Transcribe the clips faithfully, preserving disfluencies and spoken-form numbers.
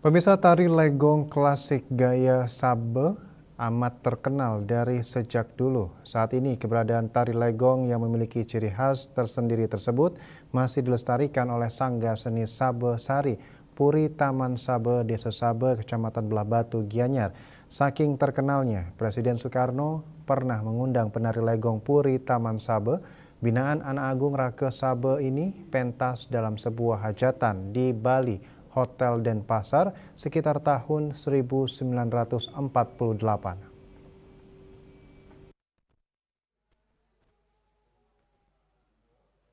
Pemirsa, tari legong klasik gaya Sabe amat terkenal dari sejak dulu. Saat ini, keberadaan tari legong yang memiliki ciri khas tersendiri tersebut masih dilestarikan oleh Sanggar Seni Sabe Sari, Puri Taman Sabe, Desa Sabe, Kecamatan Blahbatuh, Gianyar. Saking terkenalnya, Presiden Soekarno pernah mengundang penari legong Puri Taman Sabe, binaan Anak Agung Rake Sabe ini pentas dalam sebuah hajatan di Bali, Hotel Denpasar, sekitar tahun seribu sembilan ratus empat puluh delapan.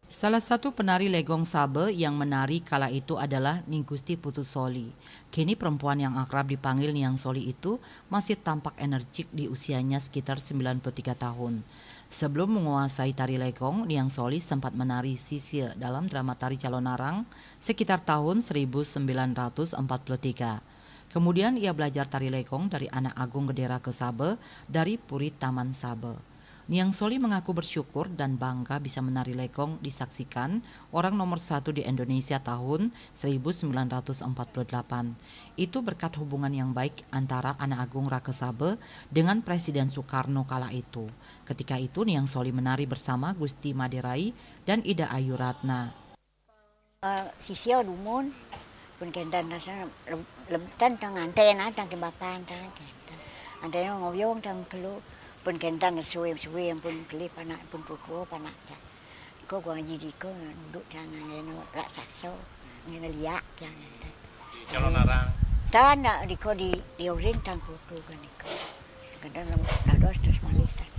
Salah satu penari legong Sabe yang menari kala itu adalah Ni Gusti Putu Soli. Kini perempuan yang akrab dipanggil Niang Soli itu masih tampak energik di usianya sekitar sembilan puluh tiga tahun. Sebelum menguasai tari legong, Niang Soli sempat menari sisia dalam drama tari Calonarang sekitar tahun seribu sembilan ratus empat puluh tiga. Kemudian ia belajar tari legong dari Anak Agung Gede Rake Sabe dari Puri Taman Sabe. Niang Soli mengaku bersyukur dan bangga bisa menari legong disaksikan orang nomor satu di Indonesia tahun seribu sembilan ratus empat puluh delapan. Itu berkat hubungan yang baik antara Anak Agung Rake Sabe dengan Presiden Soekarno kala itu. Ketika itu, Niang Soli menari bersama Gusti Maderai dan Ida Ayu Ratna. Eh, sisia dumun, pun kénten rasanya leb-, lebetan tang anten, ah, tang kebapan tang kénten. Anten ngoyong tang kelu, pun kénten suwe-suwe pun kelih panak pun putu panak tang. Ko gua ngaji diko duduk tang ngene lak sakso, ngene liak tang kénten. Di Calonarang. Tang nak diko di, di urin tang putu kan diko. Kadang dados terus malih tang.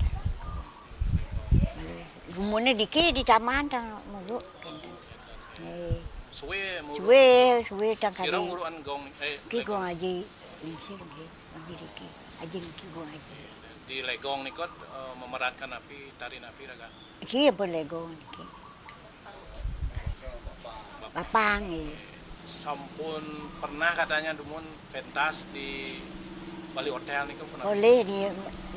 Malih. Gumune diki di taman tang mulu kénten. Eh. Suwe mulu. Suwe, suwe tang kali. Sira ngurukan gong, eh, Ki legong. Gong Aji Lingsir nggih. Aji Riki. Aji Riki Gong Aji. Di legong nika, eh, memerankan napi, tari napi raga? Ki pun legong niki. Bapa nggih. Sampun pernah katanya dumun pentas di Bali Hotel nika pernah? Polih di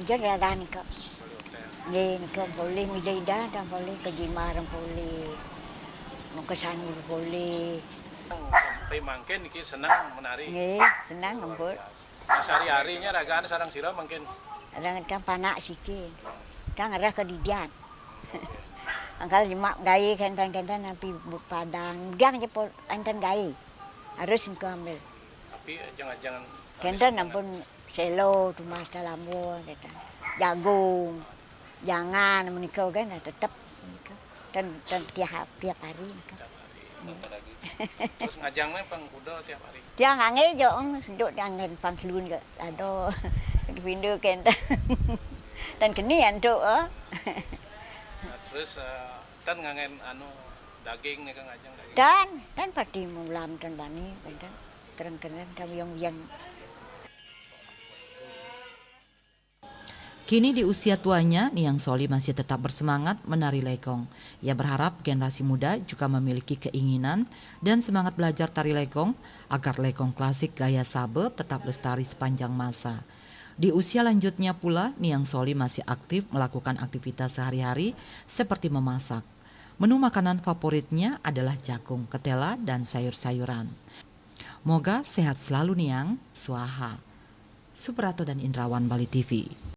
Jogja nika. Bali Hotel. Nggih, nika polih mida-ida tang polih ke Jimbar polih. Mau ke Sanur polih. Sampai mangkin niki senang menari. Nggih, senang ampun. Nah, sehari-harinya ragaan sareng sira mangkin? Kadang-kadang panak siki. Kadang arah ke didian. Angkal lima gawe kénten-kénten napi bu-, padang. Diang aja pol-, enten gawe. Harus engko ambil. Tapi, eh, jangan-jangan kénten ampun selo, tumas kalambun, kénten. Jagung. Jangan menika kan tetep menika. Ten, ten tiap, tiap hari menika. Tiap hari. Apa lagi? Terus ngajang mah pang kuda tiap hari. Tiang ngangge jo, eng, senduk tiang ngen pang selun ke. Aduh. Pindu kénten. Ten keni antuk, oh. Nah, terus, eh, kan ngangen anu daging nih kan ngajang daging. Dan, dan pati mulam ten bani, kénten. Kereng-kereng, ten wiang-wiang. Kini di usia tuanya, Niang Soli masih tetap bersemangat menari legong. Ia berharap generasi muda juga memiliki keinginan dan semangat belajar tari legong agar legong klasik gaya Sabe tetap lestari sepanjang masa. Di usia lanjutnya pula, Niang Soli masih aktif melakukan aktivitas sehari-hari seperti memasak. Menu makanan favoritnya adalah jagung, ketela, dan sayur-sayuran. Moga sehat selalu, Niang. Swaha. Suprato dan Indrawan, Bali T V.